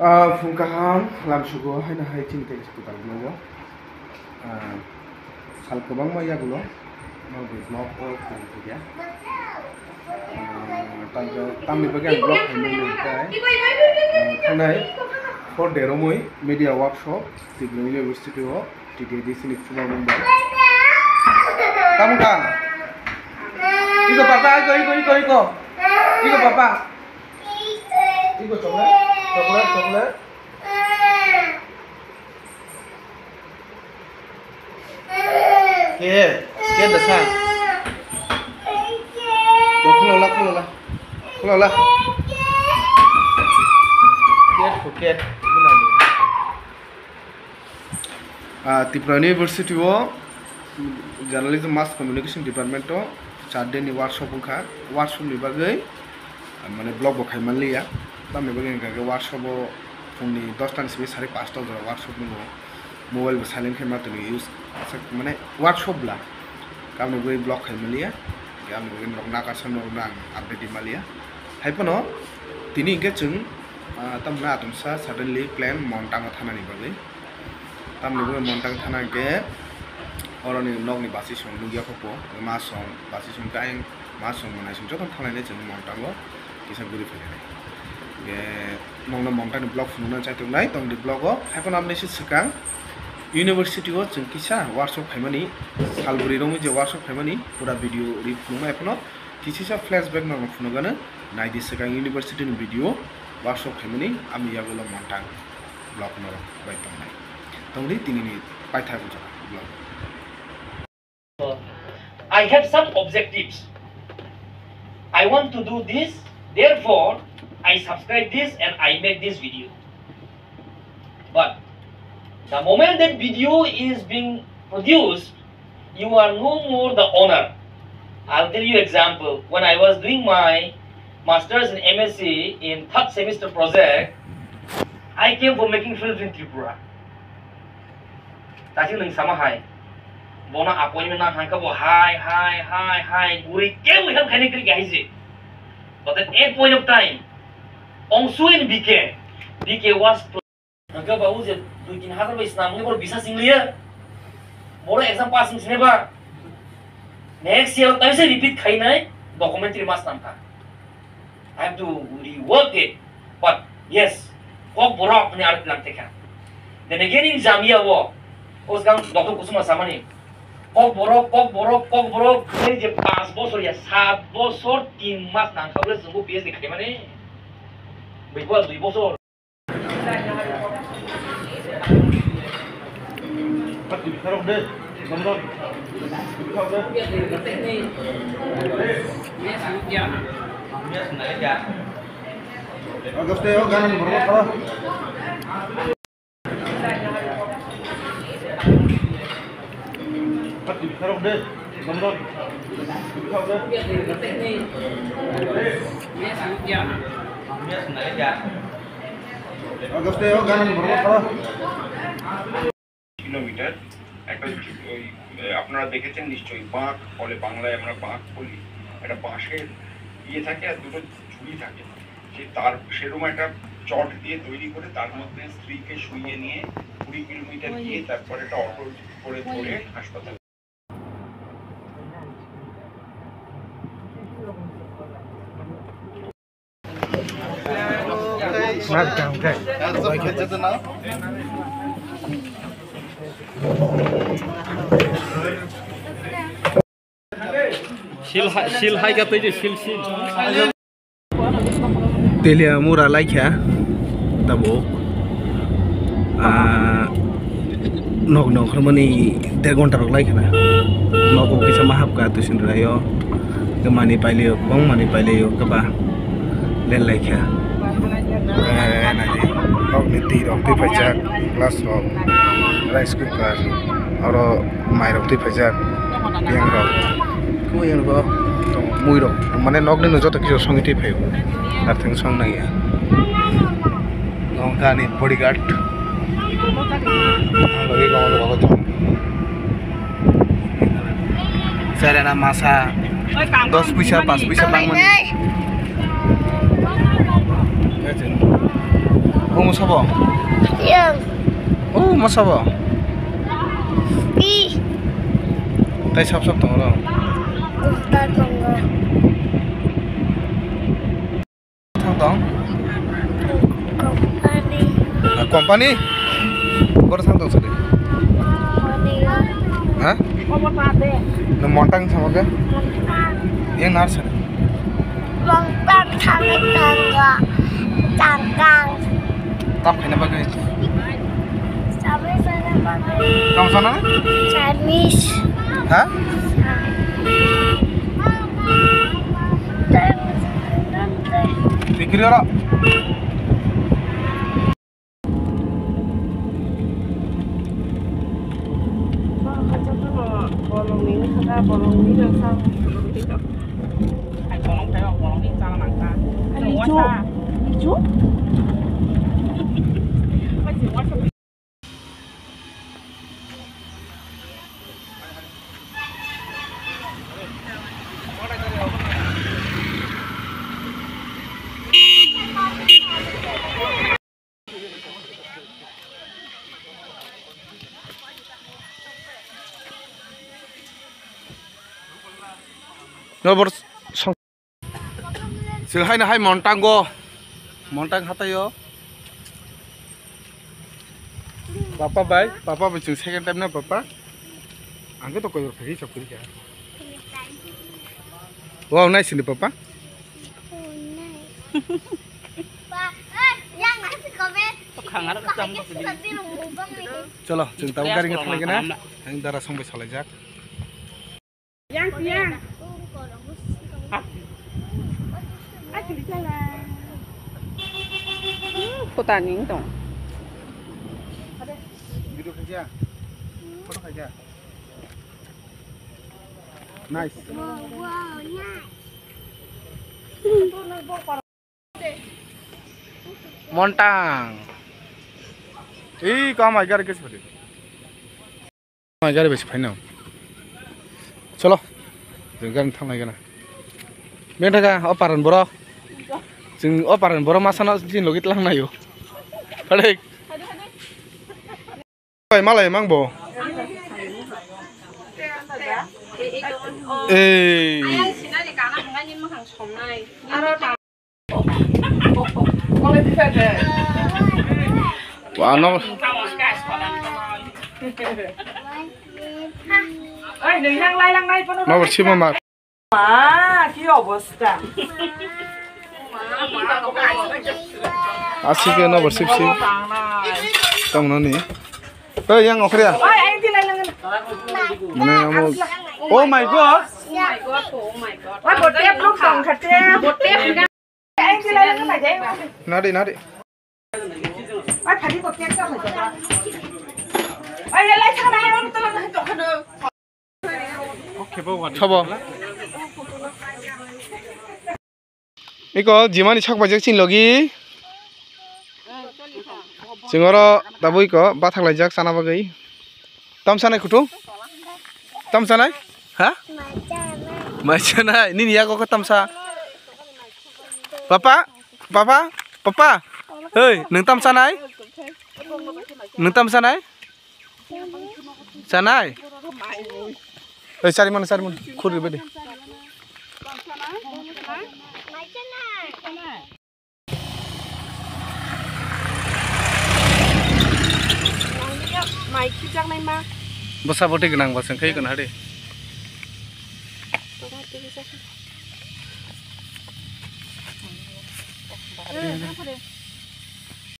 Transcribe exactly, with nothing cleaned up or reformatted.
Ah, phung kaham, lamsugo haino hai chini tei kwtal vlog o. Ah, sal kwbangma yagulo, nokni vlog o kwrwng thangya. Ah, tamni, tamni bagwi ang vlog khaimani hwnkhe, ah, thangnai four day romwi media workshop Tripura University o T D A D C ni chubago wngkha. Tamo kha? Iko papa, iko, iko, iko, iko. Iko papa. Iko chocolate, chocolate, chocolate. Ke, ke dasa. Khulola, khulola. Khulola. Cat, cat. Ah, Tripura University o Journalism Mass Communication Department o char day ni workshop wngkha. Workshop ni bagwi, ah, mane vlog bo khai manliya. Tamni bagwi hwnkha khe workshop o phungni dosta ni simi sari pasta jora workshop wngo. Mobile bo silent khe ma tongwi use, mane workshop bla. Tamni bagwi vlog khai manliya. Tamni bagwi norok nakarsa norokno ang update di manliya. Hai phano tini hwnkhe chwng, ah, tamni atomsa suddenly plan Montang o thanani bagwi. Tamni bagwi Montang thana hwnkhe oroni nokni basi song nukya kho po, ma song basi song khe ayang ma song manai song jotono thanglainai chwng Montang o kisa guri phainai. Hwnkhe nokno Montang ni vlog phunukna chaitok nai tongdi vlog o. Haiphano amni se swkang university o chwng kisa workshop khaimani, salbwrwi romwi je workshop khaimani pura video ri phunukma haiphano kisisa flashback nokno phunukgano naidi swkang university ni video workshop khaimani amni yagulo Montang. Vlog norok bai tongnai. Tongdi tinini paithak jora vlog. I have some objectives. I want to do this, therefore I subscribe this and I make this video. But the moment that video is being produced, you are no more the owner. I'll tell you example. When I was doing my masters and M S C in third semester project, I came for making films in Tripura. Tasi nung sama hai. Bona appointment nang hangka bo hai, hai, hai, hai. Guri ke wi ham khani kri hai se. But at a point of time, Ongsu in B K, B K was Hwnkhe ba o je dui tin hazar bai snam wngwi borok bisa singliya. Borok exam pass wng sinai ba. Next year taisa repeat khainai documentary ma snam kha. I have to rework it. But yes, kok borok hwnwi aro twilang tekha. Then again in Jamia o, o swkang Doctor Kusuma samani. Kok borok, kok borok, kok borok, ei je panch bosor ya, sat bosor, tin mas nang kha bole chwngbo P H D khaimani. Bwkha dui bosor. Kilometre একটা ঝু-, ওই, এ, আপনারা দেখেছেন নিশ্চয়ই, বাঁক বলে, বাংলায় আমরা বাঁক বলি, একটা বাঁশের ইয়ে থাকে আর দুটো ঝুড়ি থাকে। সে তার, সেরকম একটা চট দিয়ে তৈরি করে তার মধ্যে স্ত্রীকে শুইয়ে নিয়ে কুড়ি কিলোমিটার গিয়ে তারপর একটা অটো করে ধরে হাসপাতালে Sil hai, sil hai ka tei je, sil, sil. Telia mura laikha tabuk. Ah, nok nongkhormani der ghonta rok laikha na. Nogo kisa ma hapka tuisin rayo. Kemani pailio, kwbang mani pailio, keba len laikha. Eh, nadi. Nokni twi rok twi phaijak, glass rok, rice cooker, oro mai rok twi phaijak, yang rok. Kebo yang rok, mui rok, mane nokni no joto kisa songwi twi phaio. Artheng song nangya. Nong kani bodyguard. Logi gong logo tong. Serena masa dos puisa, pas puisa bangmani. Omo Sabo? Yang. Oh, ma sabo? Pi. Tai sab sab tongo. Gupta tongo. Thang tong? Company. Ah, company? Boro thang tong sadi? Company. Ha? No montang sama ke? Montang. Yang nar sadi? Montang thang tong. Tangkang. Tam khaina bagwi. Tam sana? Chinese. Ha? Tikiri ora. Bolong ni nang sa, bolong ni nang sa. Ai, bolong phai, bolong ni chana nang sa. Ai, lichu. Lichu? Nobor song. Chwng haino hai montango, montang hataio. Papa bai, papa bai chwng second time na papa. Ang khe to koi rok thagi chok kuri kha. Wow, nice ni papa. Cholo, chwng tabuk gari wngkha thanglaikha na. Ang dara song bai salaijak. Yang, yang. Kota ni tong. Video khaikha. Photo khaikha. Nice. Montang. Ei, kamai gari kes bade. Kamai gari besi phaino. Cholo. Chwng gari thang nai gana. Bentaka o paran boro. Chwng o paran boro masano chin logi tlang nayo. Hade. Bai malai mang bo. Ei. Ano? Nobor sima ma. Ma, ki obosta? Asike nobor sip sip. Tong nani. Oi, yang okhria. Oi, aing tilai langan. Mane amo. Oh my God. Oi, bo tep luk tong khate. Bo tep. Aing tilai langan aja. Nadi, nadi. Oi, phadi bo tep sa. Oi, lai thang na, oi, tolong na, tolong na. Sabo. Iko jimani sak paijak chin logi. Chingoro tabui ko bathak laijak chana bagwi. Tamsa nai kutung? Tamsa nai? Ha? Maisa nai. Nini yago ko tamsa. Papa, papa, papa. Hei, nung tamsa nai? Nung tamsa nai? Sanai? Oi, sari mana, sari mana? Khuri bede. Mai khijaknai ma. Bwsa bwtwi gwnang bwswng khai gwnang de.